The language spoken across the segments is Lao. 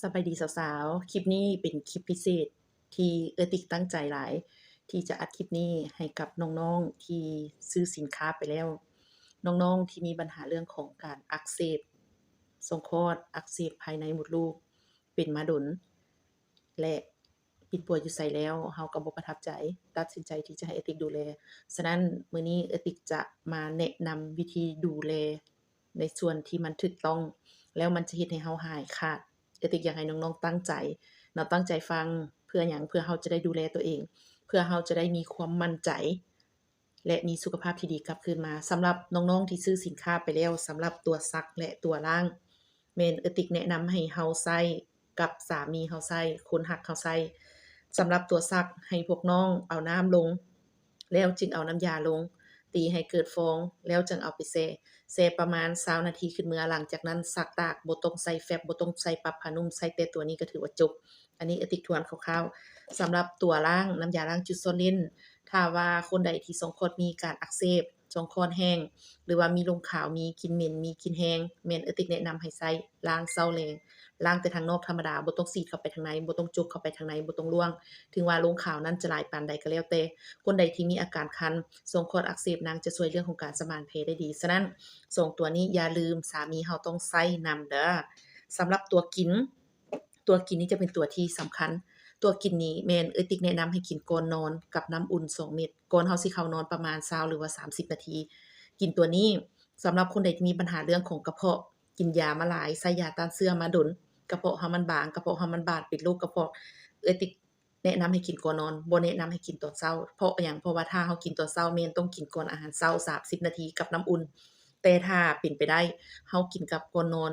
ສະບາຍດີສາວໆ ຄລິບນີ້ເປັນຄລິບພິເສດທີ່ເອື້ອຍຕິກຕັ້ງໃຈຫຼາຍ ທີ່ຈະອັດຄລິບນີ້ໃຫ້ກັບນ້ອງໆທີ່ຊື້ສິນຄ້າໄປແລ້ວ, ນ້ອງໆທີ່ມີບັນຫາເລື່ອງຂອງການອັກເສບຊ່ອງຄອດ, ອັກເສບພາຍໃນມົດລູກ ເປັນມາດົນ ແລະ ປິ່ນປົວຢູ່ໃສແລ້ວ ເຮົາກໍບໍ່ປະທັບໃຈ, ຕັດສິນໃຈທີ່ຈະໃຫ້ເອື້ອຍຕິກດູແລ. ສະນັ້ນ ມື້ນີ້ເອື້ອຍຕິກຈະມາແນະນຳວິທີດູແລ ໃນສ່ວນທີ່ມັນຖືກຕ້ອງ ແລ້ວມັນຈະເຮັດໃຫ້ເຮົາຫາຍຂາດ. ເອື້ອຍຕິກຢາກໃຫ້ນ້ອງໆຕັ້ງໃຈເນາະ, ຕັ້ງໃຈຟັງ. ເພື່ອຫຍັງ? ເພື່ອເຮົາຈະໄດ້ດູແລຕົວເອງ, ເພື່ອເຮົາຈະໄດ້ມີຄວາມໝັ້ນໃຈ ແລະ ມີສຸຂະພາບທີ່ດີກັບຄືນມາ. ສຳລັບນ້ອງໆທີ່ຊື້ສິນຄ້າໄປແລ້ວ, ສຳລັບຕົວຊັກ ແລະ ຕົວລ້າງ ແມ່ນເອື້ອຍຕິກແນະນຳໃຫ້ເຮົາໃຊ້ ກັບສາມີເຮົາໃຊ້, ຄົນຮັກເຮົາໃຊ້. ສຳລັບຕົວຊັກ ໃຫ້ພວກນ້ອງເອົານ້ຳລົງ ແລ້ວຈຶ່ງເອົານ້ຳຢາລົງ, ຕີໃຫ້ເກີດຟອງ ແລ້ວຈຶ່ງເອົາໄປແຊ່, ແຊ່ປະມານຊາວນາທີຂຶ້ນເມືອ. ຫຼັງຈາກນັ້ນຊັກຕາກ, ບໍ່ຕ້ອງໃສ່ແຟັບ, ບໍ່ຕ້ອງໃສ່ປັບຜ້ານຸ່ມ, ໃສ່ແຕ່ຕົວນີ້ກໍຖືວ່າຈົບ. ອັນນີ້ເອື້ອຍຕິກທວນຄ່າວໆ. ສຳລັບຕົວລ້າງ, ນ້ຳຢາລ້າງຈຸດຊອນເລນ, ຖ້າວ່າຄົນໃດທີ່ຊ່ອງຄອດມີການອັກເສບ, ຊ່ອງຄອດແຫ້ງ ຫຼືວ່າມີລົງຂາວ, ມີກິ່ນເໝັນ, ມີກິ່ນແຮງ, ແມ່ນເອື້ອຍຕິກແນະນຳໃຫ້ໃຊ້ ລ້າງເຊົ້າແລງ, ລ້າງແຕ່ທາງນອກທຳມະດາ, ບໍ່ຕ້ອງສີດເຂົ້າໄປທາງໃນ, ບໍ່ຕ້ອງຈົກເຂົ້າໄປທາງໃນ, ບໍ່ຕ້ອງລ່ວງ. ເຖິງວ່າລົງຂາວນັ້ນຈະຫຼາຍປານໃດກໍແລ້ວແຕ່, ຄົນໃດທີ່ມີອາການຄັນ, ຊ່ອງຄອດອັກເສບ, ນາງຈະຊ່ວຍເລື່ອງຂອງການສະໝານແຜໄດ້ດີ. ສະນັ້ນ ສອງຕົວນີ້ຢ່າລືມ, ສາມີເຮົາຕ້ອງໃຊ້ນຳເດີ້. ສຳລັບຕົວກິນ, ຕົວກິນນີ້ຈະເປັນຕົວທີ່ສຳຄັນ. ຕົວກິນນີ້ແມ່ນເອື້ອຍຕິກແນະນຳໃຫ້ກິນກ່ອນນອນກັບນ້ຳອຸ່ນສອງເມັດ, ກ່ອນເຮົາຊິເຂົ້ານອນປະມານຊາວ ຫຼືວ່າສາມສິບນາທີ ກິນຕົວນີ້. ສຳລັບຄົນໃດທີ່ມີບັນຫາເລື່ອງຂອງກະເພາະ, ກິນຢາມາຫຼາຍ, ໃຊ້ຢາຕ້ານເຊື້ອມາດົນ, ກະເພາະເຮົາມັນບາງ, ກະເພາະເຮົາມັນບາດ, ເປັນໂລກກະເພາະ, ເອື້ອຍຕິກແນະນຳໃຫ້ກິນກ່ອນນອນ, ບໍ່ແນະນຳໃຫ້ກິນຕອນເຊົ້າ. ເພາະຫຍັງ? ເພາະວ່າຖ້າເຮົາກິນຕອນເຊົ້າ ແມ່ນຕ້ອງກິນກ່ອນອາຫານເຊົ້າສາມສິບນາທີກັບນ້ຳອຸ່ນ, ແຕ່ຖ້າເປັນໄປໄດ້ ເຮົາກິນກັບກ່ອນນອນ,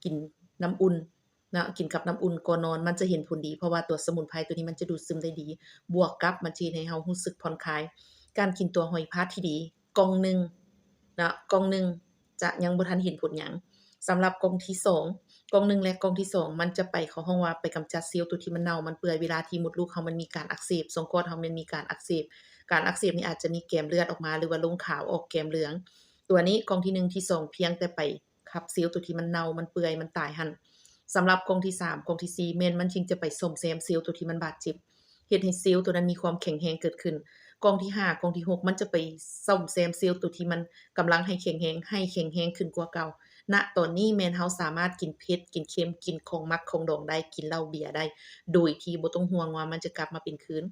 ກິນນ້ຳອຸ່ນ ເນາະ, ກິນກັບນ້ຳອຸ່ນກ່ອນນອນ ມັນຈະເຫັນຜົນດີ ເພາະວ່າຕົວສະໝຸນໄພຕົວນີ້ມັນຈະດູດຊຶມໄດ້ດີ, ບວກກັບມັນຈະເຮັດໃຫ້ເຮົາຮູ້ສຶກຜ່ອນຄາຍ. ການກິນຕົວຫອຍພາດທີ່ດີ ກ່ອງໜຶ່ງເນາະ, ກ່ອງໜຶ່ງຈະຍັງບໍ່ທັນເຫັນຜົນຫຍັງ. ສຳລັບກ່ອງທີສອງ, ກ່ອງໜຶ່ງ ແລະ ກ່ອງທີສອງ ມັນຈະໄປ ເຂົາຮ້ອງວ່າໄປກຳຈັດເຊວຕົວທີ່ມັນເນົ່າມັນເປື່ອຍ ເວລາທີ່ມົດລູກເຮົາມັນມີການອັກເສບ, ຊ່ອງຄອດເຮົາມັນມີການອັກເສບ. ການອັກເສບນີ້ອາດຈະມີແກມເລືອດອອກມາ ຫຼືວ່າລົງຂາວອອກແກມເຫຼືອງ. ຕົວນີ້ ກ່ອງທີໜຶ່ງ ທີສອງ ພຽງແຕ່ໄປ ຂັບເຊວຕົວທີ່ມັນເນົ່າມັນເປື່ອຍມັນຕາຍຫັ້ນ. ສຳລັບກ່ອງທີສາມ ກ່ອງທີສີ່ ແມ່ນມັນຈຶ່ງຈະໄປສ້ອມແຊມເຊວຕົວທີ່ມັນບາດເຈັບ, ເຮັດໃຫ້ເຊວຕົວນັ້ນມີຄວາມແຂງແຮງເກີດຂຶ້ນ. ກ່ອງທີຫ້າ ກ່ອງທີຫົກ ມັນຈະໄປສ້ອມແຊມເຊວຕົວທີ່ມັນກຳລັງໃຫ້ແຂງແຮງ ໃຫ້ແຂງແຮງຂຶ້ນກວ່າເກົ່າ. ນະຕອນນີ້ແມ່ນເຮົາສາມາດກິນເຜັດ ກິນເຄັມ ກິນຂອງໝັກຂອງດອງໄດ້ ກິນເຫຼົ້າເບຍໄດ້ ໂດຍທີ່ບໍ່ຕ້ອງຫ່ວງວ່າມັນຈະກັບມາເປັນຄືນ.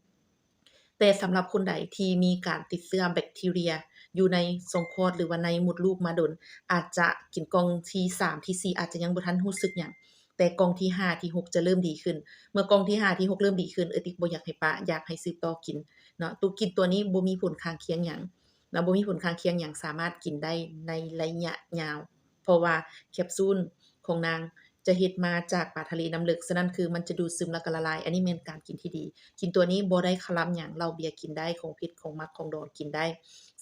ແຕ່ສຳລັບຄົນໃດທີ່ມີການຕິດເຊື້ອແບັກທີເຣຍຢູ່ໃນຊ່ອງຄອດ ຫຼືວ່າໃນມົດລູກມາດົນ ອາດຈະກິນກ່ອງທີສາມ ທີສີ່ ອາດຈະຍັງບໍ່ທັນຮູ້ສຶກຫຍັງ, ແຕ່ກ່ອງທີຫ້າ ທີຫົກ ຈະເລີ່ມດີຂຶ້ນ. ເມື່ອກ່ອງທີຫ້າ ທີຫົກ ເລີ່ມດີຂຶ້ນ ເອື້ອຍຕິກບໍ່ຢາກໃຫ້ປະ, ຢາກໃຫ້ສືບຕໍ່ກິນເນາະ. ຕົວກິນຕົວນີ້ບໍ່ມີຜົນຂ້າງຄຽງຫຍັງເນາະ, ບໍ່ມີຜົນຂ້າງຄຽງຫຍັງ, ສາມາດກິນໄດ້ໃນໄລຍະຍາວ ເພາະວ່າແຄບຊູນຂອງນາງຈະເຮັດມາຈາກປາທະເລນ້ຳເລິກ, ສະນັ້ນຄືມັນຈະດູດຊຶມແລ້ວກໍລະລາຍ. ອັນນີ້ແມ່ນການກິນທີ່ດີ. ກິນຕົວນີ້ບໍ່ໄດ້ຄະລຳຫຍັງ, ເຫຼົ້າເບຍກິນໄດ້, ຂອງເຜັດຂອງໝັກຂອງດອງກິນໄດ້,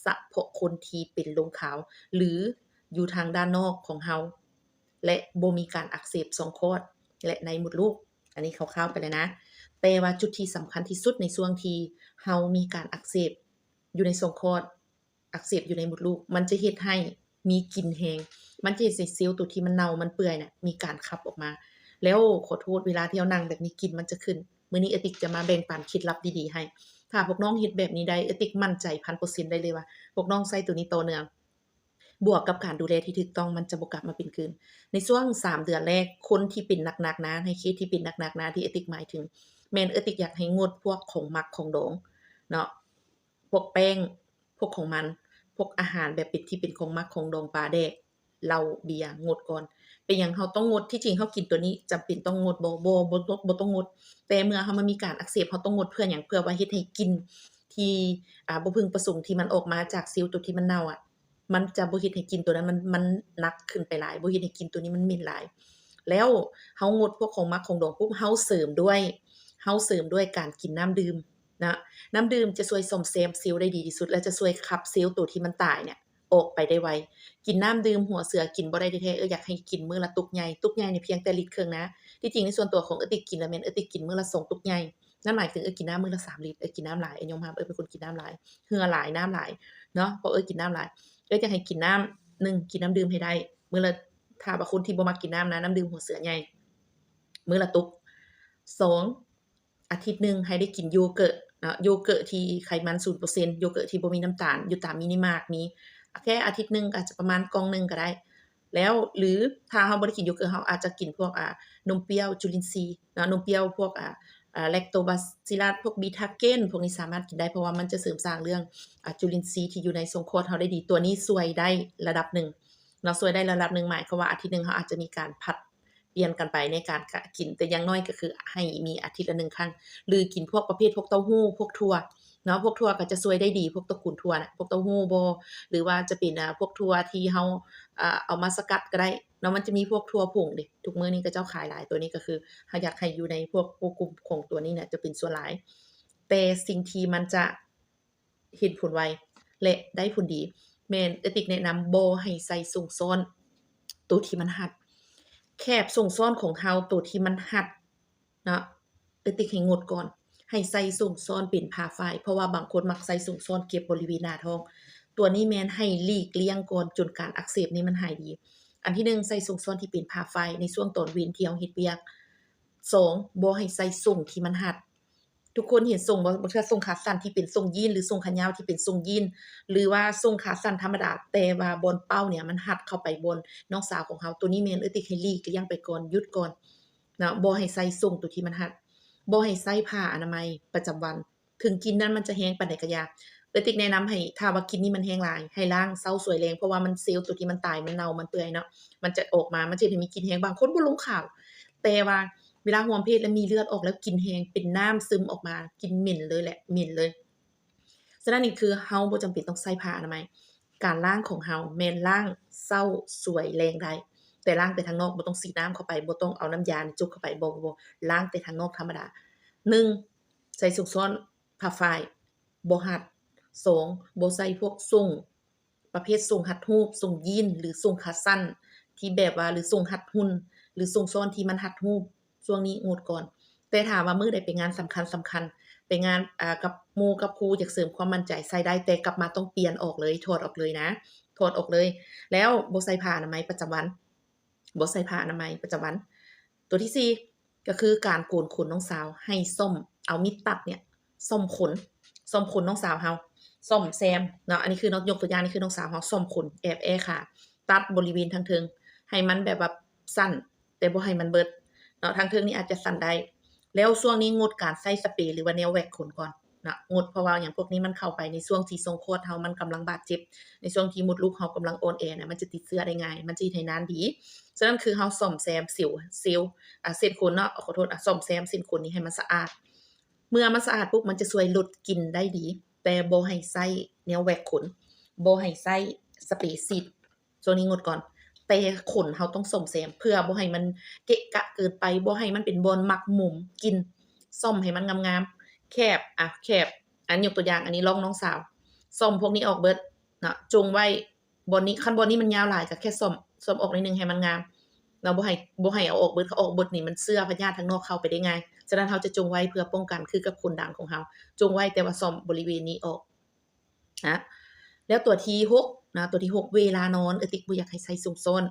ສະເພາະຄົນທີ່ເປັນລົງຂາວ ຫຼື ຢູ່ທາງດ້ານນອກຂອງເຮົາ ແລະ ບໍ່ມີການອັກເສບຊ່ອງຄອດ ແລະ ໃນມົດລູກ. ອັນນີ້ຄ່າວໆໄປແລ້ວນະ. ແຕ່ວ່າຈຸດທີ່ສຳຄັນທີ່ສຸດໃນຊ່ວງທີ່ເຮົາມີການອັກເສບຢູ່ໃນຊ່ອງຄອດ, ອັກເສບຢູ່ໃນມົດລູກ ມັນຈະເຮັດໃຫ້ມີກິ່ນແຮງ, ມັນຈະເຮັດໃຫ້ເຊວຕົວທີ່ມັນເນົ່າມັນເປື່ອຍນະ ມີການຂັບອອກມາ. ແລ້ວຂໍໂທດ ເວລາທີ່ເຮົານັ່ງແບບນີ້ ກິ່ນມັນຈະຂຶ້ນ. ມື້ນີ້ເອື້ອຍຕິກຈະມາແບ່ງປັນເຄັດລັບດີໆໃຫ້. ຖ້າພວກນ້ອງເຮັດແບບນີ້ໄດ້ ເອື້ອຍຕິກໝັ້ນໃຈພັນເປີເຊັນໄດ້ເລີຍວ່າ ພວກນ້ອງໃຊ້ຕົວນີ້ຕໍ່ເນື່ອງ ບວກກັບການດູແລທີ່ຖືກຕ້ອງ ມັນຈະບໍ່ກັບມາເປັນຄືນ. ໃນຊ່ວງສາມເດືອນແລກ ຄົນທີ່ເປັນໜັກໆນະ, ໃນເຄສທີ່ເປັນໜັກໆນະ ທີ່ເອື້ອຍຕິກໝາຍເຖິງ ແມ່ນເອື້ອຍຕິກຢາກໃຫ້ງົດພວກຂອງໝັກຂອງດອງເນາະ, ພວກແປ້ງ, ພວກຂອງມັນ, ພວກອາຫານແບບເປັນ ທີ່ເປັນຂອງໝັກຂອງດອງ, ປາແດກ, ເຫຼົ້າ, ເບຍ, ງົດກ່ອນ. ເປັນຫຍັງເຮົາຕ້ອງງົດ? ທີ່ຈິງເຮົາກິນຕົວນີ້ຈຳເປັນຕ້ອງງົດບໍ່? ບໍ່, ບໍ່, ບໍ່, ບໍ່ຕ້ອງງົດ. ແຕ່ເມື່ອເຮົາມາມີການອັກເສບ ເຮົາຕ້ອງງົດເພື່ອຫຍັງ? ເພື່ອວ່າເຮັດໃຫ້ກິ່ນທີ່ ອ່າ ບໍ່ເພິ່ງປະສົງທີ່ມັນອອກມາຈາກເຊວຕົວທີ່ມັນເນົ່າອະ ມັນຈະບໍ່ເຮັດໃຫ້ກິ່ນຕົວນັ້ນມັນ, ມັນໜັກຂຶ້ນໄປຫຼາຍ, ບໍ່ເຮັດໃຫ້ກິ່ນຕົວນີ້ມັນເໝັນຫຼາຍ. ແລ້ວເຮົາງົດພວກຂອງໝັກຂອງດອງປຸບ ເຮົາເສີມດ້ວຍ, ເຮົາເສີມດ້ວຍການກິນນ້ຳດື່ມນະ. ນ້ຳດື່ມຈະຊ່ວຍສ້ອມແຊມເຊວໄດ້ດີທີ່ສຸດ ແລະ ຈະຊ່ວຍຂັບເຊວຕົວທີ່ມັນຕາຍເນຍ ອອກໄປໄດ້ໄວ. ກິນນ້ຳດື່ມຫົວເສືອກິນບໍ່ໄດ້ແທ້ໆ, ເອື້ອຍຢາກໃຫ້ກິນມື້ລະຕຸກໃຫຍ່, ຕຸກໃຫຍ່ນີ້ພຽງແຕ່ລິດເຄິ່ງນະ. ທີ່ຈິງໃນສ່ວນຕົວຂອງເອື້ອຍຕິກກິນລະແມ່ນເອື້ອຍຕິກກິນມື້ລະສອງຕຸກໃຫຍ່, ນັ້ນໝາຍເຖິງເອື້ອຍກິນນ້ຳມື້ລະສາມລິດ, ເອື້ອຍກິນນ້ຳຫຼາຍ, ເອື້ອຍຍອມຮັບເອື້ອຍເປັນຄົນກິນນ້ຳຫຼາຍ, ເຫື່ອຫຼາຍ, ນ້ຳຫຼາຍເນາະ. ເພາະເອື້ອຍກິນນ້ຳຫຼາຍ, ເອື້ອຍຢາກໃຫ້ກິນນ້ຳ ໜຶ່ງ ກິນນ້ຳດື່ມໃຫ້ໄດ້ ມື້ລະ, ຖ້າວ່າຄົນທີ່ບໍ່ມັກກິນນ້ຳນະ, ນ້ຳດື່ມຫົວເສືອໃຫຍ່ ມື້ລະຕຸກ. ສອງ ອາທິດໜຶ່ງໃຫ້ໄດ້ກິນໂຢເກີເນາະ, ໂຢເກີທີ່ໄຂມັນສູນເປີເຊັນ, ໂຢເກີທີ່ບໍ່ມີນ້ຳຕານ, ຢູ່ຕາມມິນິມາດມີ, ແຄ່ອາທິດໜຶ່ງອາດຈະປະມານກ່ອງໜຶ່ງກໍໄດ້. ແລ້ວ ຫຼື ຖ້າເຮົາບໍ່ໄດ້ກິນໂຢເກີ, ເຮົາອາດຈະກິນພວກ ອ່າ ນົມປ່ຽວຈຸລິນຊີເນາະ, ນົມປ່ຽວພວກ ອ່າ ອ່າ ແລັກໂຕບາຊິລັສ, ພວກບີທາເກນ ພວກນີ້ສາມາດກິນໄດ້, ເພາະວ່າມັນຈະເສີມສ້າງເລື່ອງ ອ່າ ຈຸລິນຊີທີ່ຢູ່ໃນຊ່ອງຄອດເຮົາໄດ້ດີ. ຕົວນີ້ຊ່ວຍໄດ້ລະດັບໜຶ່ງເນາະ, ຊ່ວຍໄດ້ລະດັບໜຶ່ງ ໝາຍຄວາມວ່າອາທິດໜຶ່ງເຮົາອາດຈະມີການຜັດ ປ່ຽນກັນໄປໃນການກະກິນ, ແຕ່ຢ່າງໜ້ອຍກໍຄືໃຫ້ມີອາທິດລະໜຶ່ງຄັ້ງ ຫຼື ກິນພວກປະເພດພວກເຕົ້າຫູ້ ພວກຖົ່ວເນາະ, ພວກຖົ່ວກໍຈະຊ່ວຍໄດ້ດີ, ພວກຕະກູນຖົ່ວນະ, ພວກເຕົ້າຫູ້ບໍ ຫຼືວ່າຈະເປັນ ອາ ພວກຖົ່ວທີ່ເຮົາ ອາ ເອົາມາສະກັດກໍໄດ້ເນາະ, ມັນຈະມີພວກຖົ່ວຜົງເດ້, ທຸກມື້ນີ້ເຂົາເຈົ້າຂາຍຫຼາຍ. ຕົວນີ້ກໍຄືເຮົາຢາກໃຫ້ຢູ່ໃນພວກ ພວກກຸ່ມຂອງຕົວນີ້ນະ ຈະເປັນສ່ວນຫຼາຍ, ແຕ່ສິ່ງທີ່ມັນຈະ ເຫັນຜົນໄວ ແລະ ໄດ້ຜົນດີ ແມ່ນເອື້ອຍຕິກແນະນຳບໍ່ໃຫ້ໃສ່ສົ້ງຊ້ອນໂຕທີ່ມັນຮັດ. ແຄບສົ້ງຊ້ອນຂອງເຮົາໂຕທີ່ມັນຮັດເນາະ, ເອື້ອຍຕິກໃຫ້ງົດກ່ອນ, ໃຫ້ໃສ່ສົ້ງຊ້ອນເປັນຜ້າຝ້າຍ, ເພາະວ່າບາງຄົນມັກໃສ່ສົ້ງຊ້ອນເກັບບໍລິເວນໜ້າທ້ອງ. ຕົວນີ້ແມ່ນໃຫ້ຫຼີກລ່ຽງກ່ອນຈົນການອັກເສບນີ້ມັນຫາຍດີ. ອັນທີໜຶ່ງ ໃສ່ສົ້ງຊ້ອນທີ່ເປັນຜ້າຝ້າຍໃນຊ່ວງຕອນເວັນທີ່ເຮົາເຮັດວຽກ. ສອງ ບໍ່ໃຫ້ໃສ່ສົ້ງທີ່ມັນຮັດ. ທຸກຄົນເຫັນສົ້ງບໍ່? ບາງເທື່ອສົ້ງຂາສັ້ນທີ່ເປັນສົ້ງຢີນ ຫຼື ສົ້ງຂາຍາວທີ່ເປັນສົ້ງຢີນ ຫຼືວ່າສົ້ງຂາສັ້ນທຳມະດາ ແຕ່ວ່າບ່ອນເປົ້າເນີ້ຍມັນຮັດເຂົ້າໄປບ່ອນນ້ອງສາວຂອງເຮົາ. ໂຕນີ້ແມ່ນເອື້ອຍຕິກໃຫ້ຫຼີກລ່ຽງໄປກ່ອນ, ຢຸດກ່ອນເນາະ, ບໍ່ໃຫ້ໃສ່ສົ້ງໂຕທີ່ມັນຮັດ, ບໍ່ໃຫ້ໃຊ້ຜ້າອະນາໄມປະຈຳວັນ. ເຖິງກິ່ນນັ້ນມັນຈະແຮງປານໃດກໍຢ່າ, ເອື້ອຍຕິກແນະນຳໃຫ້ ຖ້າວ່າກິ່ນນີ້ມັນແຮງຫຼາຍ ໃຫ້ລ້າງເຊົ້າສວຍແລງ, ເພາະວ່າມັນ ເຊວໂຕທີ່ມັນຕາຍ ມັນເນົ່າ ມັນເປື່ອຍເນາະ, ມັນຈະອອກມາ ມັນຈະເຮັດໃຫ້ມີກິ່ນແຮງ. ບາງຄົນບໍ່ລົງຂາວ ແຕ່ວ່າເວລາຮ່ວມເພດແລ້ວມີເລືອດອອກແລ້ວກິ່ນແຮງ ເປັນນ້ຳຊຶມອອກມາ ກິ່ນເໝັນເລີຍແຫຼະ ເໝັນເລີຍ. ສະນັ້ນນີ້ຄືເຮົາບໍ່ຈຳເປັນຕ້ອງໃຊ້ຜ້າອະນາໄມ, ການລ້າງຂອງເຮົາແມ່ນລ້າງເຊົ້າສວຍແລງໄດ້, ແຕ່ລ້າງແຕ່ທາງນອກ, ບໍ່ຕ້ອງສີດນ້ຳເຂົ້າໄປ, ບໍ່ຕ້ອງເອົານ້ຳຢາຈົກເຂົ້າໄປ, ບໍ່, ບໍ່, ລ້າງແຕ່ທາງນອກທຳມະດາ. ໜຶ່ງ ໃສ່ສົ້ງຊ້ອນຜ້າຝ້າຍບໍ່ຮັດ. ສອງ ບໍ່ໃສ່ພວກສົ້ງ ປະເພດສົ້ງຮັດຮູບ, ສົ້ງຢີນ ຫຼື ສົ້ງຂາສັ້ນທີ່ແບບວ່າ ຫຼື ສົ້ງຮັດຫຸ່ນ ຫຼື ສົ້ງຊ້ອນທີ່ມັນຮັດຮູບ, ຊ່ວງນີ້ງົດກ່ອນ. ແຕ່ຖ້າວ່າມື້ໃດໄປງານສຳຄັນ, ສຳຄັນ, ໄປງານ ອາ ກັບໝູ່ກັບຄູ່ ຢາກເສີມຄວາມໝັ້ນໃຈ, ໃສ່ໄດ້, ແຕ່ກັບມາຕ້ອງປ່ຽນອອກເລີຍ, ຖອດອອກເລີຍນະ, ຖອດອອກເລີຍ. ແລ້ວບໍ່ໃສ່ຜ້າອະນາໄມປະຈຳວັນ, ບໍ່ໃສ່ຜ້າອະນາໄມປະຈຳວັນ. ຕົວທີສີ່ ກໍຄືການໂກນຂົນນ້ອງສາວ, ໃຫ້ສ້ອມ ເອົາມີດຕັດເນີ້ຍ ສ້ອມຂົນ, ສ້ອມຂົນນ້ອງສາວເຮົາ, ສ້ອມແຊມເນາະ. ອັນນີ້ຄື ຍົກຕົວຢ່າງ, ນີ້ຄືນ້ອງສາວເຮົາ ສ້ອມຂົນ, ແອບແອຂາ, ຕັດບໍລິເວນທາງເທິງ ໃຫ້ມັນແບບວ່າສັ້ນ, ແຕ່ບໍ່ໃຫ້ມັນເບິດເນາະ, ທາງເທິງນີ້ອາດຈະສັ້ນໄດ້. ແລ້ວຊ່ວງນີ້ງົດການໃຊ້ສະເປ ຫຼືວ່າແນວແວັກຂົນກ່ອນເນາະ, ງົດ, ເພາະວ່າຫຍັງ? ພວກນີ້ມັນເຂົ້າໄປໃນຊ່ວງທີ່ຊ່ອງຄອດເຮົາມັນກຳລັງບາດເຈັບ, ໃນຊ່ວງທີ່ມົດລູກເຮົາກຳລັງອ່ອນແອນະ, ມັນຈະຕິດເຊື້ອໄດ້ງ່າຍ, ມັນຈະເຮັດໃຫ້ນານດີ. ສະນັ້ນຄືເຮົາສ້ອມແຊມເຊວ, ເຊວ, ອາ, ເສັ້ນຂົນເນາະ, ຂໍໂທດ, ອາ, ສ້ອມແຊມເສັ້ນຂົນນີ້ໃຫ້ມັນສະອາດ. ເມື່ອມັນສະອາດປຸບ ມັນຈະຊ່ວຍລົດກິ່ນໄດ້ດີ, ແຕ່ບໍ່ໃຫ້ໃຊ້ແນວແວັກຂົນ, ບໍ່ໃຫ້ໃຊ້ສະເປສີດ. ຊ່ວງນີ້ງົດກ່ອນ, ແຕ່ຂົນເຮົາຕ້ອງສ້ອມແຊມ ເພື່ອບໍ່ໃຫ້ມັນເກະກະເກີນໄປ, ບໍ່ໃຫ້ມັນເປັນບ່ອນໝັກໝົມກິ່ນ, ສ້ອມໃຫ້ມັນງາມໆ. ແຄບ, ອາ, ແຄບ, ອັນ, ຍົກຕົວຢ່າງ, ອັນນີ້ລອງນ້ອງສາວ, ສ້ອມພວກນີ້ອອກເບິດເນາະ, ຈົ່ງໄວ້ ບ່ອນນີ້, ຄັນບ່ອນນີ້ມັນຍາວຫຼາຍກໍແຄ່ສ້ອມ, ສ້ອມອອກໜ້ອຍໜຶ່ງໃຫ້ມັນງາມເນາະ, ບໍ່ໃຫ້, ບໍ່ໃຫ້ເອົາອອກເບິດ, ເອົາອອກເບິດນີ້ມັນເຊື້ອພະຍາດທາງນອກເຂົ້າໄປໄດ້ງ່າຍ. ສະນັ້ນເຮົາຈະຈົ່ງໄວ້ເພື່ອປ້ອງກັນ ຄືກັບຂົນດັງຂອງເຮົາ, ຈົ່ງໄວ້ ແຕ່ວ່າສ້ອມບໍລິເວນນີ້ອອກນະ. ແລ້ວຕົວທີຫົກນະ, ຕົວທີຫົກ ເວລານອນ ເອື້ອຍຕິກບໍ່ຢາກໃຫ້ໃສ່ສົ້ງຊ້ອນ,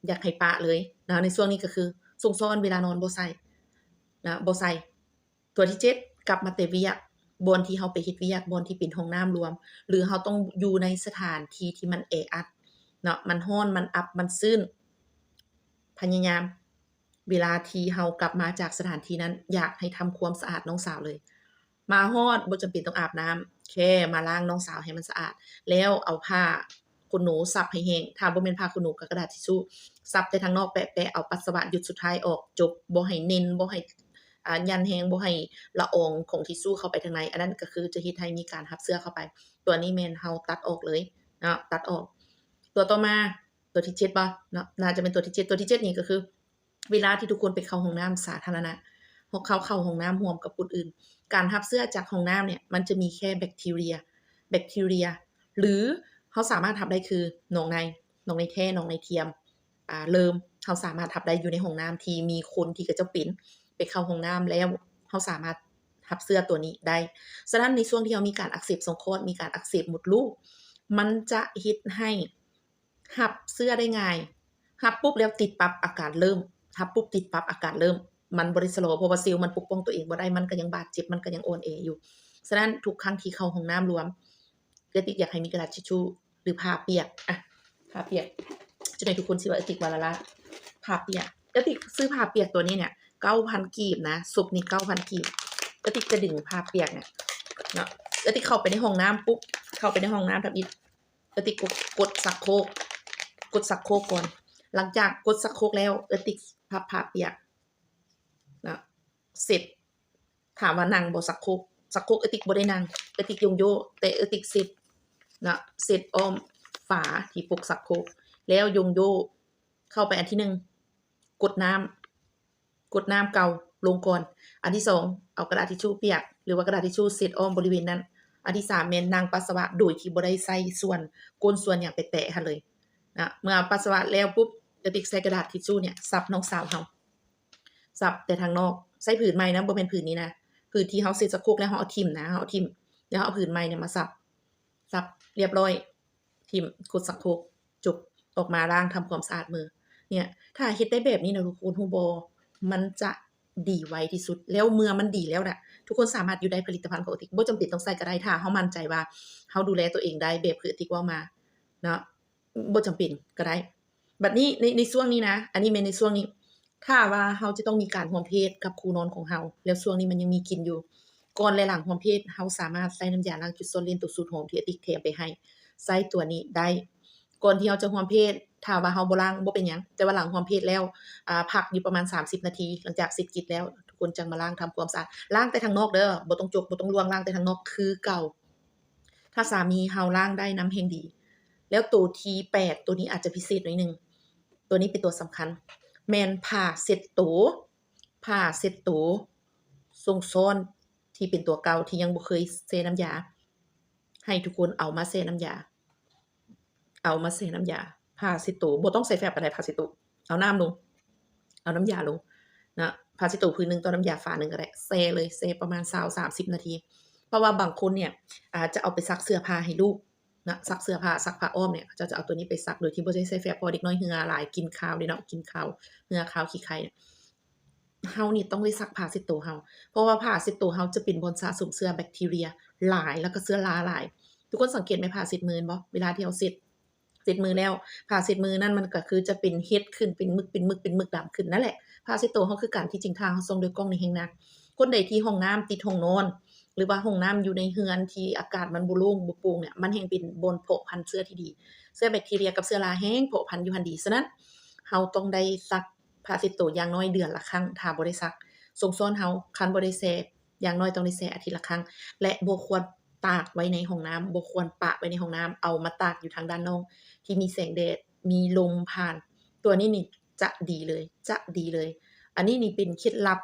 ຢາກໃຫ້ປະເລີຍນະ. ໃນຊ່ວງນີ້ກໍຄືສົ້ງຊ້ອນເວລານອນບໍ່ໃສ່ນະ, ບໍ່ໃສ່. ຕົວທີເຈັດ ກັບມາແຕ່ວຽກ, ບ່ອນທີ່ເຮົາໄປເຮັດວຽກ, ບ່ອນທີ່ເປັນຫ້ອງນ້ຳລວມ ຫຼື ເຮົາຕ້ອງຢູ່ໃນສະຖານທີ່ທີ່ມັນແອອັດເນາະ, ມັນຮ້ອນ, ມັນອັບ, ມັນຊື້ນ, ພະຍາຍາມ ເວລາທີ່ເຮົາກັບມາຈາກສະຖານທີ່ນັ້ນ ຢາກໃຫ້ທຳຄວາມສະອາດນ້ອງສາວເລີຍ. ມາຮອດບໍ່ຈຳເປັນຕ້ອງອາບນ້ຳ, ແຄ່ມາລ້າງນ້ອງສາວໃຫ້ມັນສະອາດ ແລ້ວເອົາຜ້າ ຂົນໜູສັບໃຫ້ແຫ້ງ, ຖ້າບໍ່ແມ່ນຜ້າຂົນໜູກໍກະດາດທິຊູ, ສັບແຕ່ທາງນອກແປະໆ ເອົາປັດສະວະຢຸດສຸດທ້າຍອອກ, ຈົບ. ບໍ່ໃຫ້ເໜັນ, ບໍ່ໃຫ້ ອາ ຢັນແຮງ, ບໍ່ໃຫ້ລະອອງຂອງທິຊູເຂົ້າໄປທາງໃນ, ອັນນັ້ນກໍຄືຈະເຮັດໃຫ້ມີການຮັບເຊື້ອເຂົ້າໄປ. ຕົວນີ້ແມ່ນເຮົາຕັດອອກເລີຍເນາະ, ຕັດອອກ. ຕົວຕໍ່ມາ ຕົວທີເຈັດບໍ່ເນາະ, ໜ້າຈະແມ່ນຕົວທີເຈັດ. ຕົວທີເຈັດນີ້ກໍຄື ເວລາທີ່ທຸກຄົນໄປເຂົ້າຫ້ອງນ້ຳສາທາລະນະ, ເຮົາເຂົ້າ ເຂົ້າຫ້ອງນ້ຳຮ່ວມກັບຄົນອື່ນ, ການຮັບເຊື້ອຈາກຫ້ອງນ້ຳເນີ້ຍ ມັນຈະມີແຄ່ແບັກທີເຣຍ, ແບັກທີເຣຍ ຫຼື ເຮົາສາມາດຮັບໄດ້ຄືໜອງໃນ, ໜອງໃນແທ້, ໜອງໃນທຽມ, ອາ, ເລີມ, ເຮົາສາມາດຮັບໄດ້ຢູ່ໃນຫ້ອງນ້ຳທີ່ມີຄົນທີ່ເຂົາເຈົ້າເປັນ, ໄປເຂົ້າຫ້ອງນ້ຳແລ້ວ ເຮົາສາມາດຮັບເຊື້ອຕົວນີ້ໄດ້. ສະນັ້ນໃນຊ່ວງທີ່ເຮົາມີການອັກເສບຊ່ອງຄອດ, ມີການອັກເສບມົດລູກ, ມັນຈະເຮັດໃຫ້ ຮັບເຊື້ອໄດ້ງ່າຍ, ຮັບປຸບແລ້ວຕິດປັບອາການເລີ່ມ, ຮັບປຸບຕິດປັບອາການເລີ່ມ ມັນບໍ່ໄດ້ຊະລໍ ເພາະວ່າເຊວມັນປົກປ້ອງຕົວເອງບໍ່ໄດ້ ມັນກໍຍັງບາດເຈັບ ມັນກໍຍັງອ່ອນແອຢູ່. ສະນັ້ນທຸກຄັ້ງທີ່ເຂົ້າຫ້ອງນ້ຳລວມ ເອື້ອຍຕິກຢາກໃຫ້ມີກະດາດທິຊຊູ ຫຼື ຜ້າປຽກ ອະ ຜ້າປຽກ ຈະໄດ້ ທຸກຄົນຊິວ່າເອື້ອຍຕິກວ່າລ້າໆ ຜ້າປຽກ. ເອື້ອຍຕິກຊື້ຜ້າປຽກຕົວນີ້ເນຍ ເກົ້າພັນກີບນະ ຊຸບນີ້ເກົ້າພັນກີບ. ເອື້ອຍຕິກຈະດຶງຜ້າປຽກເນຍເນາະ ເອື້ອຍຕິກເຂົ້າໄປໃນຫ້ອງນ້ຳປຸບ ເຂົ້າໄປໃນຫ້ອງນ້ຳທຳອິດ ເອື້ອຍຕິກກົດ ກົດຊັກໂຄກ ກົດຊັກໂຄກກ່ອນ. ຫຼັງຈາກກົດຊັກໂຄກແລ້ວ ເອື້ອຍຕິກພັບຜ້າປຽກນະ ເຊັດ ຖາມວ່ານັ່ງບໍ່ຊັກໂຄກ? ຊັກໂຄກເອື້ອຍຕິກບໍ່ໄດ້ນັ່ງ ເອື້ອຍຕິກຍົງໂຢ ແຕ່ເອື້ອຍຕິກເຊັດນະ ເຊັດອ້ອມຝາທີ່ປົກຊັກໂຄກ ແລ້ວຍົງໂຢເຂົ້າໄປອັນທີໜຶ່ງ ກົດນ້ຳ ກົດນ້ຳເກົ່າລົງກ່ອນ. ອັນທີສອງ ເອົາກະດາດທິຊຊູປຽກ ຫຼືວ່າກະດາດທິຊຊູເຊັດອ້ອມບໍລິເວນນັ້ນ. ອັນທີສາມແມ່ນນັ່ງປັດສະວະໂດຍທີ່ບໍ່ໄດ້ໃຊ້ສ່ວນກົ້ນສ່ວນຫຍັງໄປແຕະຫັ້ນເລີຍນະ. ເມື່ອປັດສະວະແລ້ວປຸບ ກະຕິກໃສ່ກະດາດທິຊຊູເນຍ ຊັບນ້ອງສາວເຮົາ ຊັບແຕ່ທາງນອກ ໃຊ້ຜືນໃໝ່ນະ ບໍ່ແມ່ນຜືນນີ້ນະ ຜືນທີ່ເຮົາເຊັດຊັກໂຄກແລ້ວເຮົາເອົາຖິ້ມນະ ເຮົາເອົາຖິ້ມ ແລ້ວເຮົາເອົາຜືນໃໝ່ເນຍມາຊັບ ຊັບລຽບຮ້ອຍ ຖິ້ມ ກົດຊັກໂຄກ ຈົບ ອອກມາລ້າງທຳຄວາມສະອາດມື. ເນຍ ຖ້າເຮັດໄດ້ແບບນີ້ນະ ທຸກຄົນຮູ້ບໍ່ ມັນຈະດີໄວທີ່ສຸດ. ແລ້ວເມື່ອມັນດີແລ້ວນະ ທຸກຄົນສາມາດຢູ່ໄດ້ ຜະລິດຕະພັນຂອງເອື້ອຍຕິກ ບໍ່ຈຳເປັນຕ້ອງໃຊ້ກໍໄດ້ ຖ້າເຮົາໝັ້ນໃຈວ່າເຮົາດູແລຕົວເອງໄດ້ ແບບຄືເອື້ອຍຕິກເວົ້າມາເນາະ ບໍ່ຈຳເປັນກໍໄດ້. ບັດນີ້ໃນ ໃນຊ່ວງນີ້ນະ ອັນນີ້ແມ່ນໃນຊ່ວງນີ້ ຖ້າວ່າເຮົາຈະຕ້ອງມີການຮ່ວມເພດກັບຄູ່ນອນຂອງເຮົາ ແລ້ວຊ່ວງນີ້ມັນຍັງມີກິ່ນຢູ່ ກ່ອນ ແລະ ຫຼັງຮ່ວມເພດ ເຮົາສາມາດໃຊ້ນ້ຳຢາລ້າງຈຸດຊອນເຫຼັ້ນໂຕສູດຫອມທີ່ເອື້ອຍຕິກແຖມໄປໃຫ້ ໃຊ້ຕົວນີ້ໄດ້. ກ່ອນທີ່ເຮົາຈະຮ່ວມເພດ ຖ້າວ່າເຮົາບໍ່ລ້າງບໍ່ເປັນຫຍັງ ແຕ່ວ່າຫຼັງຮ່ວມເພດແລ້ວ ອາ ພັກຢູ່ປະມານສາມສິບນາທີ ຫຼັງຈາກເສັດກິດແລ້ວ ທຸກຄົນຈັ່ງມາລ້າງທຳຄວາມສະອາດ. ລ້າງແຕ່ທາງນອກເດີ ບໍ່ຕ້ອງຈົກ ບໍ່ຕ້ອງລ່ວງ ລ້າງແຕ່ທາງນອກຄືເກົ່າ. ຖ້າສາມີເຮົາລ້າງໄດ້ນຳແຮ່ງດີ. ແລ້ວໂຕທີແປດ ໂຕນີ້ອາດຈະພິເສດໜ້ອຍໜຶ່ງ ໂຕນີ້ເປັນຕົວສຳຄັນ ແມ່ນຜ້າເຊັດໂຕ ຜ້າເຊັດໂຕຊົງຊ້ອນທີ່ເປັນຕົວເກົ່າ ທີ່ຍັງບໍ່ເຄີຍແຊ່ນ້ຳຢາ ໃຫ້ທຸກຄົນເອົາມາແຊ່ນ້ຳຢາ ເອົາມາແຊ່ນ້ຳຢາ ຜ້າເຊັດໂຕ ບໍ່ຕ້ອງໃຊ້ແຟບກໍໄດ້ ຜ້າເຊັດໂຕ ເອົານ້ຳລົງ ເອົານ້ຳຢາລົງນະ ຜ້າເຊັດໂຕຜືນໜຶ່ງຕໍ່ນ້ຳຢາຝາໜຶ່ງກໍໄດ້ ແຊ່ເລີຍ ແຊ່ປະມານຊາວ ສາມສິບນາທີ. ເພາະວ່າບາງຄົນເນຍ ອາດຈະເອົາໄປຊັກເສື້ອຜ້າໃຫ້ລູກນະ ຊັກເສື້ອຜ້າ ຊັກຜ້າອ້ອມເນຍ ເຂົາເຈົ້າຈະເອົາໂຕນີ້ໄປຊັກໂດຍທີ່ບໍ່ໄດ້ໃຊ້ແຟບ ເພາະວ່າເດັກນ້ອຍເຫື່ອຫຼາຍ ກິ່ນຄາວເດ້ເນາະ ກິ່ນຄາວ ເຫື່ອຄາວ ຂີ້ໄຂ່. ເຮົານີ້ຕ້ອງໄດ້ຊັກຜ້າເຊັດໂຕເຮົາ ເພາະວ່າຜ້າເຊັດໂຕເຮົາຈະເປັນບ່ອນສະສົມເຊື້ອແບັກທີເຣຍຫຼາຍ ແລ້ວກໍເຊື້ອລາຫຼາຍ. ທຸກຄົນສັງເກດໄໝ ຜ້າເຊັດມືເຫັນບໍ່? ເວລາທີ່ເຮົາເຊັດ ເຊັດມືແລ້ວ ຜ້າເຊັດມືນັ້ນມັນກໍຄືຈະເປັນເຫັດຂຶ້ນ ເປັນໝຶກ ເປັນໝຶກ ເປັນໝຶກດຳຂຶ້ນ ນັ້ນແຫຼະ ຜ້າເຊັດໂຕເຮົາຄືກັນ. ທີ່ຈິງຖ້າເຮົາສ່ອງໂດຍກ້ອງນີ້ແຮ່ງໜັກ. ຄົນໃດທີ່ຫ້ອງນ້ຳຕິດຫ້ອງນອນ ຫຼືວ່າຫ້ອງນ້ຳຢູ່ໃນເຮືອນທີ່ອາກາດມັນບໍ່ໂລ່ງ ບໍ່ໂປ່ງເນຍ ມັນແຮ່ງເປັນບ່ອນເພາະພັນເຊື້ອທີ່ດີ ເຊື້ອແບັກທີເຣຍກັບເຊື້ອລາແຮ່ງເພາະພັນຢູ່ຫັ້ນດີ. ສະນັ້ນ ເຮົາຕ້ອງໄດ້ຊັກຜ້າເຊັດໂຕຢ່າງໜ້ອຍເດືອນລະຄັ້ງ ຖ້າບໍ່ໄດ້ຊັກ ຊົງຊ້ອນເຮົາ ຄັນບໍ່ໄດ້ແຊ່ ຢ່າງໜ້ອຍຕ້ອງໄດ້ແຊ່ອາທິດລະຄັ້ງ ແລະ ບໍ່ຄວນຕາກໄວ້ໃນຫ້ອງນ້ຳ ບໍ່ຄວນປະໄວ້ໃນຫ້ອງນ້ຳ ເອົາມາຕາກຢູ່ທາງດ້ານນອກທີ່ມີແສງແດດ ມີລົມຜ່ານ ຕົວນີ້ນີ້ຈະດີເລີຍ ຈະດີເລີຍ. ອັນນີ້ນີ້ເປັນເຄັດລັບ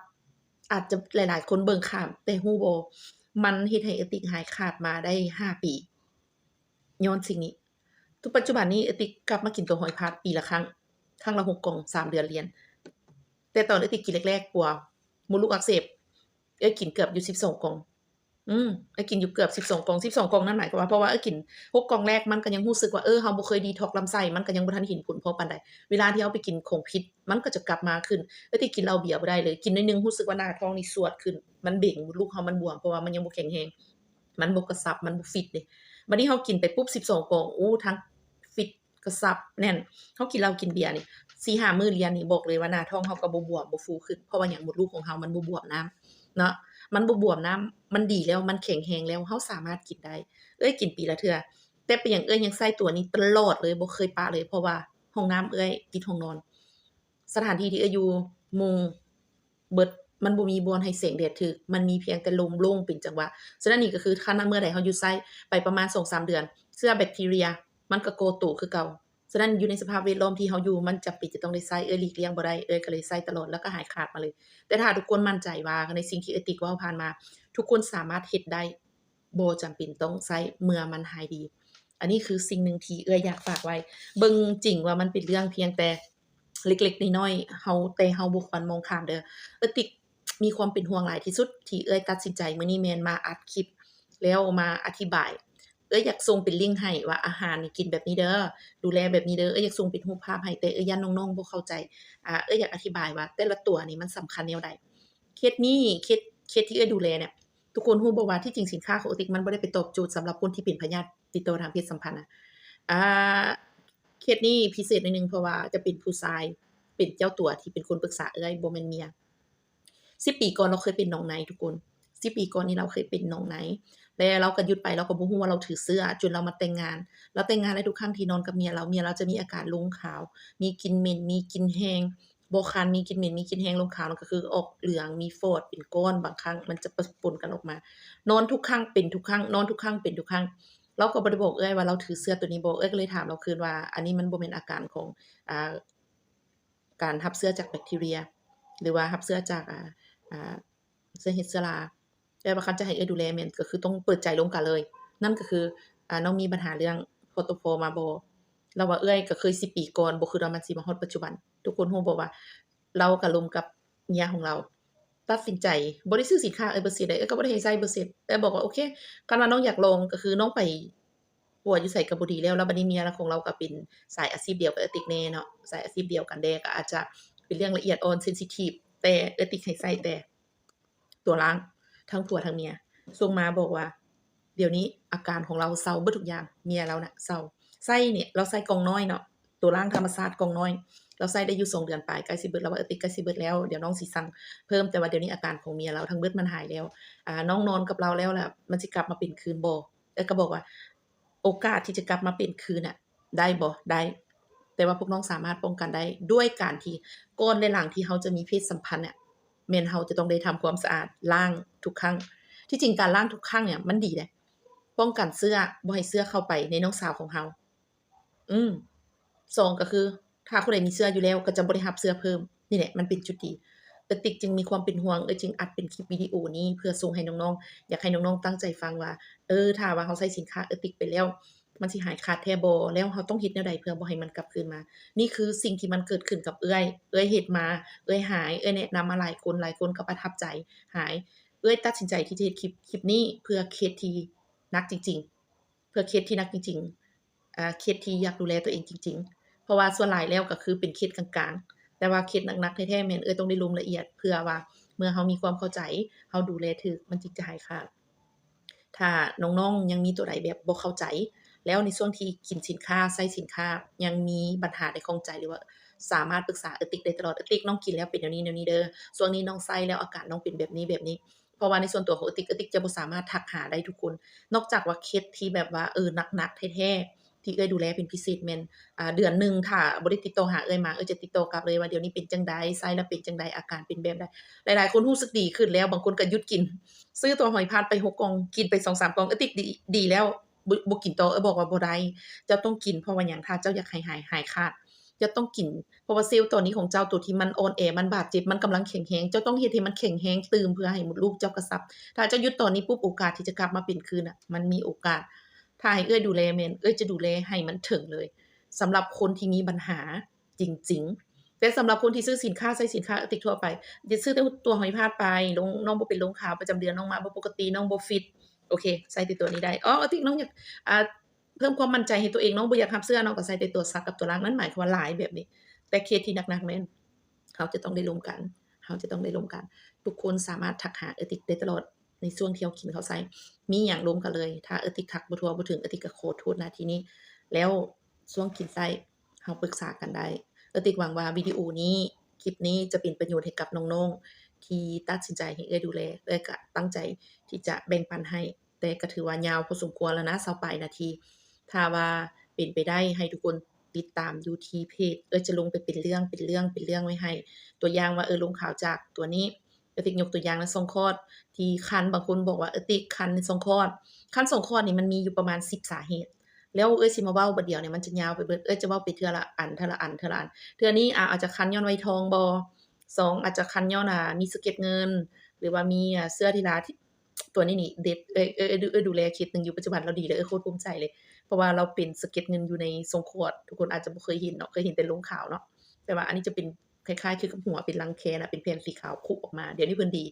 ອາດຈະຫຼາຍໆຄົນເບິ່ງຂ້າມ ແຕ່ຮູ້ບໍ່ ມັນເຮັດໃຫ້ເອື້ອຍຕິກຫາຍຂາດມາໄດ້ຫ້າປີ ຍ້ອນສິ່ງນີ້. ທຸກປັດຈຸບັນນີ້ເອື້ອຍຕິກກັບມາກິນຕົວຫອຍພາດປີລະຄັ້ງ ຄັ້ງລະຫົກກ່ອງ ສາມເດືອນລຽນ. ແຕ່ຕອນເອື້ອຍຕິກກິນແລກໆ ປົວມົດລູກອັກເສບ ເອື້ອຍກິນເກືອບຢູ່ສິບສອງກ່ອງ. ອືມ ເອື້ອຍກິນຢູ່ເກືອບສິບສອງກ່ອງ ສິບສອງກ່ອງນັ້ນໝາຍຄວາມວ່າ ເພາະວ່າເອື້ອຍກິນຫົກກ່ອງແລກ ມັນກໍຍັງຮູ້ສຶກວ່າ ເອີ ເຮົາບໍ່ເຄີຍດີທັອກລຳໄສ້ ມັນກໍຍັງບໍ່ທັນເຫັນຜົນພໍປານໃດ. ເວລາທີ່ເຮົາໄປກິນຂອງຜິດ ມັນກໍຈະກັບມາຂຶ້ນ. ເອື້ອຍຕິກກິນເຫຼົ້າເບຍບໍ່ໄດ້ເລີຍ ກິນໜ້ອຍໜຶ່ງຮູ້ສຶກວ່າໜ້າທ້ອງນີ້ສວດຂຶ້ນ ມັນເບັງ ມົດລູກເຮົາມັນບວມ ເພາະວ່າມັນຍັງບໍ່ແຂງແຮງ ມັນບໍ່ກະຊັບ ມັນບໍ່ຟິດເດ້. ບັດນີ້ເຮົາກິນໄປປຸບສິບສອງກ່ອງ ໂອ້ ທັງຟິດ ກະຊັບແໜ້ນ. ເຮົາກິນເຫຼົ້າກິນເບຍນີ້ ສີ່ຫ້າມື້ລຽນນີ້ ບອກເລີຍວ່າໜ້າທ້ອງເຮົາກໍບໍ່ບວມບໍ່ຟູຂຶ້ນ. ເພາະວ່າຫຍັງ? ມົດລູກຂອງເຮົາມັນບໍ່ບວມນ້ຳເນາະ ມັນບໍ່ບວມນ້ຳ ມັນດີແລ້ວ ມັນແຂງແຮງແລ້ວ ເຮົາສາມາດກິນໄດ້. ເອື້ອຍກິນປີລະເທື່ອ ແຕ່ເປັນຫຍັງເອື້ອຍຍັງໃຊ້ຕົວນີ້ຕະຫຼອດເລີຍ ບໍ່ເຄີຍປະເລີຍ ເພາະວ່າຫ້ອງນ້ຳເອື້ອຍຕິດຫ້ອງນອນ ສະຖານທີ່ທີ່ເອື້ອຍຢູ່ມຸງເບິດ ມັນບໍ່ມີບ່ອນໃຫ້ແສງແດດຖືກ ມັນມີພຽງແຕ່ລົມໂລ່ງເປັນຈັງຫວະ. ສະນັ້ນນີ້ກໍຄື ຄັນເມື່ອໃດເຮົາຢຸດໃຊ້ໄປປະມານສອງສາມເດືອນ ເຊື້ອແບັກທີເຣຍມັນກໍກໍ່ໂຕຄືເກົ່າ. ສະນັ້ນຢູ່ໃນສະພາບແວດລ້ອມທີ່ເຮົາຢູ່ ມັນຈຳເປັນຈະຕ້ອງໄດ້ໃຊ້ ເອື້ອຍຫຼີກລ່ຽງບໍ່ໄດ້ ເອື້ອຍກໍເລີຍໃຊ້ຕະຫຼອດ ແລ້ວກໍຫາຍຂາດມາເລີຍ. ແຕ່ຖ້າທຸກຄົນໝັ້ນໃຈວ່າໃນສິ່ງທີ່ເອື້ອຍຕິກເວົ້າຜ່ານມາ ທຸກຄົນສາມາດເຮັດໄດ້ ບໍ່ຈຳເປັນຕ້ອງໃຊ້ເມື່ອມັນຫາຍດີ. ອັນນີ້ຄືສິ່ງໜຶ່ງທີ່ເອື້ອຍຢາກຝາກໄວ້. ເບິ່ງຈິງວ່າມັນເປັນເລື່ອງພຽງແຕ່ເລັກໆນ້ອຍໆ ເຮົາ ແຕ່ເຮົາບໍ່ຄວນມອງຂ້າມເດີ. ເອື້ອຍຕິກມີຄວາມເປັນຫ່ວງຫຼາຍທີ່ສຸດ ທີ່ເອື້ອຍຕັດສິນໃຈມື້ນີ້ແມ່ນມາອັດຄລິບ ແລ້ວມາອະທິບາຍ ເອື້ອຍຢາກສົ່ງເປັນລິ້ງໃຫ້ວ່າອາຫານນີ້ກິນແບບນີ້ເດີ ດູແລແບບນີ້ເດີ ເອື້ອຍຢາກສົ່ງເປັນຮູບພາບໃຫ້ ແຕ່ເອື້ອຍຢ້ານນ້ອງໆບໍ່ເຂົ້າໃຈ ອາ ເອື້ອຍຢາກອະທິບາຍວ່າແຕ່ລະຕົວນີ້ມັນສຳຄັນແນວໃດ. ເຄສນີ້ ເຄສ ເຄສທີ່ເອື້ອຍດູແລເນ່ຍ ທຸກຄົນຮູ້ບໍ່ວ່າທີ່ຈິງສິນຄ້າຂອງເອື້ອຍຕິກມັນບໍ່ໄດ້ໄປຕອບໂຈດສຳລັບຄົນທີ່ເປັນພະຍາດຕິດຕໍ່ທາງເພດສຳພັນນະ. ອາ ເຄສນີ້ພິເສດໜ້ອຍໜຶ່ງ ເພາະວ່າຈະເປັນຜູ້ຊາຍເປັນເຈົ້າຕົວທີ່ເປັນຄົນປຶກສາເອື້ອຍ ບໍ່ແມ່ນເມຍ. ສິບປີກ່ອນລາວເຄີຍເປັນໜອງໃນທຸກຄົນ ສິບປີກ່ອນນີ້ລາວເຄີຍເປັນໜອງໃນ ແລະລາວກໍຢຸດໄປ ລາວກໍບໍ່ຮູ້ວ່າລາວຖືເຊື້ອ ຈົນລາວມາແຕ່ງງານ. ລາວແຕ່ງງານແລ້ວທຸກຄັ້ງທີ່ນອນກັບເມຍລາວ ເມຍລາວຈະມີອາການລົງຂາວ ມີກິ່ນເໝັນ ມີກິ່ນແຮງ ບໍ່ຄັນ ມີກິ່ນເໝັນ ມີກິ່ນແຮງ ລົງຂາວ ນັ້ນກໍຄືອອກເຫຼືອງ ມີຟອດ ເປັນກ້ອນ ບາງຄັ້ງມັນຈະປະປົນກັນອອກມາ. ນອນທຸກຄັ້ງເປັນທຸກຄັ້ງ ນອນທຸກຄັ້ງເປັນທຸກຄັ້ງ. ລາວກໍບໍ່ໄດ້ບອກເອື້ອຍວ່າລາວຖືເຊື້ອໂຕນີ້ບໍ່ ເອື້ອຍກໍເລີຍຖາມລາວຄືນວ່າ ອັນນີ້ມັນບໍ່ແມ່ນອາການຂອງ ອາ ການຮັບເຊື້ອຈາກແບັກທີເຣຍ ຫຼືວ່າຮັບເຊື້ອຈາກ ອາ ອາ ເຊື້ອເຫັດເຊື້ອລາ ແຕ່ວ່າຄັນຈະໃຫ້ເອື້ອຍດູແລແມ່ນ ກໍຄືຕ້ອງເປີດໃຈລົມກັນເລີຍ ນັ້ນກໍຄື ອາ ນ້ອງມີບັນຫາເລື່ອງ ພຕພ ມາບໍ່? ລາວວ່າເອື້ອຍກໍເຄີຍສິບປີກ່ອນ ບໍ່ຄິດວ່າມັນຊິມາຮອດປັດຈຸບັນ. ທຸກຄົນຮູ້ບໍ່ວ່າລາວກໍລົມກັບເມຍຂອງລາວ ຕັດສິນໃຈ ບໍ່ໄດ້ຊື້ສິນຄ້າເອື້ອຍເບີເຊັດໃດ ເອື້ອຍກໍບໍ່ໄດ້ໃຫ້ໃຊ້ເບີເຊັດ ເອື້ອຍບອກວ່າ ໂອເຄ ຄັນວ່ານ້ອງຢາກລອງ ກໍຄືນ້ອງໄປ ປົວຢູ່ໃສກໍບໍ່ດີແລ້ວ ແລ້ວບັດນີ້ເມຍລາວຂອງລາວກໍເປັນສາຍອາຊີບດຽວກັບເອື້ອຍຕິກແນ່ເນາະ ສາຍອາຊີບດຽວກັນແດ່ ກໍອາດຈະເປັນເລື່ອງລະອຽດອ່ອນ ເຊັນຊິທີບ ແຕ່ເອື້ອຍຕິກໃຫ້ໃຊ້ແຕ່ຕົວລ່າງ ທັງຜົວທັງເມຍ ສົ່ງມາບອກວ່າ ດຽວນີ້ອາການຂອງລາວເຊົາເບິດທຸກຢ່າງ ເມຍລາວນະເຊົາ ໃຊ້ນີ້ ລາວໃຊ້ກ່ອງນ້ອຍເນາະ ຕົວລ່າງທຳມະຊາດກ່ອງນ້ອຍ ລາວໃຊ້ໄດ້ຢູ່ສອງເດືອນປາຍ ໃກ້ຊິເບິດ ລາວວ່າ ເອີ ຕິກ ໃກ້ຊິເບິດແລ້ວ ດຽວນ້ອງຊິສັ່ງເພີ່ມ ແຕ່ວ່າດຽວນີ້ອາການຂອງເມຍລາວທັງເບິດມັນຫາຍແລ້ວ ອາ ນ້ອງນອນກັບລາວແລ້ວລະ ມັນຊິກັບມາເປັນຄືນບໍ່? ເອື້ອຍກໍບອກວ່າ ໂອກາດທີ່ຈະກັບມາເປັນຄືນນະ ໄດ້ບໍ່? ໄດ້ ແຕ່ວ່າພວກນ້ອງສາມາດປ້ອງກັນໄດ້ດ້ວຍການທີ່ ກ່ອນ ແລະ ຫຼັງທີ່ເຮົາຈະມີເພດສຳພັນນະ ແມ່ນເຮົາຈະຕ້ອງໄດ້ທຳຄວາມສະອາດ ລ້າງທຸກຄັ້ງ. ທີ່ຈິງການລ້າງທຸກຄັ້ງເນຍມັນດີເດ້ ປ້ອງກັນເຊື້ອ ບໍ່ໃຫ້ເຊື້ອເຂົ້າໄປໃນນ້ອງສາວຂອງເຮົາ. ອືມ ສອງກໍຄື ຖ້າຜູ້ໃດມີເຊື້ອຢູ່ແລ້ວ ກໍຈະບໍ່ໄດ້ຮັບເຊື້ອເພີ່ມ. ນີ້ແຫຼະມັນເປັນຈຸດດີ. ເອື້ອຍຕິກຈຶ່ງມີຄວາມເປັນຫ່ວງ ເອື້ອຍຈຶ່ງອັດເປັນຄລິບວິດີໂອນີ້ເພື່ອສົ່ງໃຫ້ນ້ອງໆ ຢາກໃຫ້ນ້ອງໆຕັ້ງໃຈຟັງວ່າ ເອີ ຖ້າວ່າເຮົາໃຊ້ສິນຄ້າເອື້ອຍຕິກໄປແລ້ວ ມັນຊິຫາຍຂາດແທ້ບໍ່? ແລ້ວເຮົາຕ້ອງເຮັດແນວໃດເພື່ອບໍ່ໃຫ້ມັນກັບຄືນມາ? ນີ້ຄືສິ່ງທີ່ມັນເກີດຂຶ້ນກັບເອື້ອຍ. ເອື້ອຍເຮັດມາ ເອື້ອຍຫາຍ ເອື້ອຍແນະນຳມາຫຼາຍຄົນ ຫຼາຍຄົນກໍປະທັບໃຈ ຫາຍ. ເອື້ອຍຕັດສິນໃຈທີ່ຈະເຮັດຄລິບ ຄລິບນີ້ເພື່ອເຄສທີ່ໜັກຈິງໆ ເພື່ອເຄສທີ່ໜັກຈິງໆ ອາ ເຄສທີ່ຢາກດູແລຕົວເອງຈິງໆ ເພາະວ່າສ່ວນຫຼາຍແລ້ວກໍຄືເປັນເຄສກາງໆ ແຕ່ວ່າເຄສໜັກໆແທ້ໆ ແມ່ນເອື້ອຍຕ້ອງໄດ້ລົມລະອຽດ ເພື່ອວ່າເມື່ອເຮົາມີຄວາມເຂົ້າໃຈ ເຮົາດູແລຖືກ ມັນຈຶ່ງຈະຫາຍຂາດ. ຖ້ານ້ອງໆຍັງມີຕົວໃດແບບບໍ່ເຂົ້າໃຈ ແລ້ວໃນຊ່ວງທີ່ກິນສິນຄ້າ ໃຊ້ສິນຄ້າ ຍັງມີບັນຫາໃດຂ້ອງໃຈ ຫຼືວ່າສາມາດປຶກສາເອື້ອຍຕິກໄດ້ຕະຫຼອດ ເອື້ອຍຕິກ ນ້ອງກິນແລ້ວເປັນແນວນີ້ແນວນີ້ເດີ ຊ່ວງນີ້ນ້ອງໃຊ້ແລ້ວອາການນ້ອງເປັນແບບນີ້ແບບນີ້. ເພາະວ່າໃນສ່ວນຕົວຂອງເອື້ອຍຕິກ ເອື້ອຍຕິກຈະບໍ່ສາມາດທັກຫາໄດ້ທຸກຄົນ ນອກຈາກວ່າເຄສທີ່ແບບວ່າ ເອີ ໜັກໆແທ້ໆ ທີ່ເອື້ອຍດູແລເປັນພິເສດແມ່ນ ອາ ເດືອນໜຶ່ງ ຖ້າບໍ່ໄດ້ຕິດຕໍ່ຫາເອື້ອຍມາ ເອື້ອຍຈະຕິດຕໍ່ກັບເລີຍວ່າ ດຽວນີ້ເປັນຈັ່ງໃດ ໃຊ້ແລ້ວເປັນຈັ່ງໃດ ອາການເປັນແບບໃດ. ຫຼາຍໆຄົນຮູ້ສຶກດີຂຶ້ນແລ້ວ ບາງຄົນກໍຢຸດກິນ ຊື້ຕົວຫອຍພາດໄປຫົກກ່ອງ ກິນໄປສອງສາມກ່ອງ ເອື້ອຍຕິກ ດີ ດີແລ້ວ ບໍ່ ບໍ່ກິນຕໍ່. ເອື້ອຍບອກວ່າບໍ່ໄດ້ ເຈົ້າຕ້ອງກິນ ເພາະວ່າຫຍັງ? ຖ້າເຈົ້າຢາກໃຫ້ຫາຍ ຫາຍຂາດ ເຈົ້າຕ້ອງກິນ ເພາະວ່າເຊວຕອນນີ້ຂອງເຈົ້າ ໂຕທີ່ມັນອ່ອນແອ ມັນບາດເຈັບ ມັນກຳລັງແຂງແຮງ ເຈົ້າຕ້ອງເຮັດໃຫ້ມັນແຂງແຮງຕື່ມ ເພື່ອໃຫ້ມົດລູກເຈົ້າກະຊັບ. ຖ້າເຈົ້າຢຸດຕອນນີ້ປຸບ ໂອກາດທີ່ຈະກັບມາເປັນຄືນນະ ມັນມີໂອກາດ. ຖ້າໃຫ້ເອື້ອຍດູແລແມ່ນ ເອື້ອຍຈະດູແລໃຫ້ມັນເຖິງເລີຍ ສຳລັບຄົນທີ່ມີບັນຫາຈິງໆ. ແຕ່ສຳລັບຄົນທີ່ຊື້ສິນຄ້າ ໃຊ້ສິນຄ້າເອື້ອຍຕິກທົ່ວໄປ ຈະຊື້ແຕ່ຕົວຫອຍພາດໄປ ນ້ອງ ນ້ອງບໍ່ເປັນລົງຂາວປະຈຳເດືອນ ນ້ອງມາບໍ່ປົກກະຕິ ນ້ອງບໍ່ຟິດ ໂອເຄ ໃຊ້ແຕ່ຕົວນີ້ໄດ້. ອໍ ເອື້ອຍຕິກ ນ້ອງຢາກ ອາ ເພີ່ມຄວາມໝັ້ນໃຈໃຫ້ຕົວເອງ ນ້ອງບໍ່ຢາກຮັບເຊື້ອ ນ້ອງກໍໃສ່ແຕ່ຕົວສັກກັບຕົວລ່າງ ນັ້ນໝາຍຄວາມວ່າຫຼາຍແບບນີ້. ແຕ່ເຄສທີ່ໜັກໆແມ່ນ ເຮົາຈະຕ້ອງໄດ້ລົມກັນ ເຮົາຈະຕ້ອງໄດ້ລົມກັນ. ທຸກຄົນສາມາດທັກຫາເອື້ອຍຕິກໄດ້ຕະຫຼອດ ໃນຊ່ວງທີ່ເຮົາກິນເຂົ້າໃສ່ ມີຫຍັງລົມກັນເລີຍ. ຖ້າເອື້ອຍຕິກທັກບໍ່ທົ່ວບໍ່ເຖິງ ເອື້ອຍຕິກກໍຂໍໂທດນະທີ່ນີ້ ແລ້ວຊ່ວງກິນໃສ່ ເຮົາປຶກສາກັນໄດ້. ເອື້ອຍຕິກຫວັງວ່າວິດີໂອນີ້ ຄລິບນີ້ຈະເປັນປະໂຫຍດໃຫ້ກັບນ້ອງໆທີ່ຕັດສິນໃຈໃຫ້ເອື້ອຍດູແລ ເອື້ອຍກະຕັ້ງໃຈທີ່ຈະແບ່ງປັນໃຫ້. ແຕ່ກໍຖືວ່າຍາວພໍສົມຄວນແລ້ວນະ ຊາວປາຍນາທີ. ຖ້າວ່າເປັນໄປໄດ້ໃຫ້ທຸກຄົນຕິດຕາມຢູ່ທີ່ເພຈ ເອື້ອຍຈະລົງໄປເປັນເລື່ອງ ເປັນເລື່ອງ ເປັນເລື່ອງໄວ້ໃຫ້. ຕົວຢ່າງວ່າ ເອີ ລົງຂາວຈາກຕົວນີ້ ເອື້ອຍຕິກຍົກຕົວຢ່າງນະ ຊ່ອງຄອດ ທີ່ຄັນ ບາງຄົນບອກວ່າ ເອື້ອຍຕິກ ຄັນໃນຊ່ອງຄອດ ຄັນຊ່ອງຄອດນີ້ມັນມີຢູ່ປະມານສິບສາເຫດ ແລ້ວເອື້ອຍຊິມາເວົ້າບາດດຽວນີ້ມັນຈະຍາວໄປເບິດ. ເອື້ອຍຈະເວົ້າໄປເທື່ອລະອັນ ເທື່ອລະອັນ ເທື່ອລະອັນ. ເທື່ອນີ້ ອາ ອາດຈະຄັນຍ້ອນໄວທອງບໍ ສອງ ອາດຈະຄັນຍ້ອນ ອາ ມີສະເກັດເງິນ ຫຼືວ່າມີ ອາ ເຊື້ອທີ່ລາ ຕົວນີ້ນີ້ເດັດ ເອື້ອຍ ເອື້ອຍ ເອື້ອຍດູແລເຄສໜຶ່ງຢູ່ປັດຈຸບັນ ລາວດີເລີຍ ເອື້ອຍໂຄດພູມໃຈເລີຍ ເພາະວ່າລາວເປັນສະເກັດເງິນຢູ່ໃນຊ່ອງຄອດ. ທຸກຄົນອາດຈະບໍ່ເຄີຍເຫັນເນາະ ເຄີຍເຫັນແຕ່ລົງຂາວເນາະ ແຕ່ວ່າອັນນີ້ຈະເປັນ ຄ້າຍໆຄືກັບຫົວເປັນລັງແຄນະ ເປັນແຜ່ນສີຂາວຄຸອອກມາ. ດຽວນີ້ເພິ່ນດີ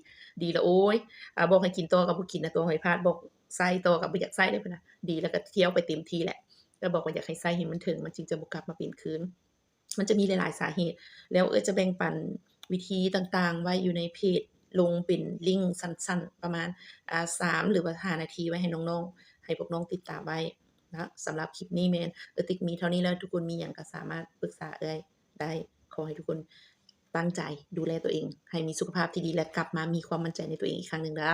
ດີແລ້ວ ໂອ້ຍ ອາ ບອກໃຫ້ກິນຕໍ່ກໍບໍ່ກິນນະ ຕົວະຫອຍພາດ ບອກໃສ່ຕໍ່ກໍບໍ່ຢາກໃສ່ເລີຍ ເພິ່ນນະ ດີແລ້ວກໍທ່ຽວໄປເຕັມທີ່ແຫຼະ ແລ້ວບອກວ່າຢາກໃຫ້ໃສ່ໃຫ້ມັນເຖິງ ມັນຈຶ່ງຈະບໍ່ກັບມາເປັນຄືນ. ມັນຈະມີຫຼາຍໆສາເຫດ ແລ້ວເອື້ອຍຈະແບ່ງປັນວິທີຕ່າງໆໄວ້ຢູ່ໃນເພຈ ລົງເປັນລິ້ງສັ້ນໆ ປະມານ ອາ ສາມ ຫຼືວ່າ ຫ້ານາທີ ໄວ້ໃຫ້ນ້ອງໆ ໃຫ້ພວກນ້ອງຕິດຕາມໄວ້ນະ. ສຳລັບຄລິບນີ້ແມ່ນເອື້ອຍຕິກມີເທົ່ານີ້ແລ້ວ ທຸກຄົນມີຫຍັງກໍສາມາດປຶກສາເອື້ອຍໄດ້. ຂໍໃຫ້ທຸກຄົນຕັ້ງໃຈດູແລຕົວເອງ ໃຫ້ມີສຸຂະພາບທີ່ດີ ແລະ ກັບມາມີຄວາມໝັ້ນໃຈໃນຕົວເອງອີກຄັ້ງໜຶ່ງເດີ້.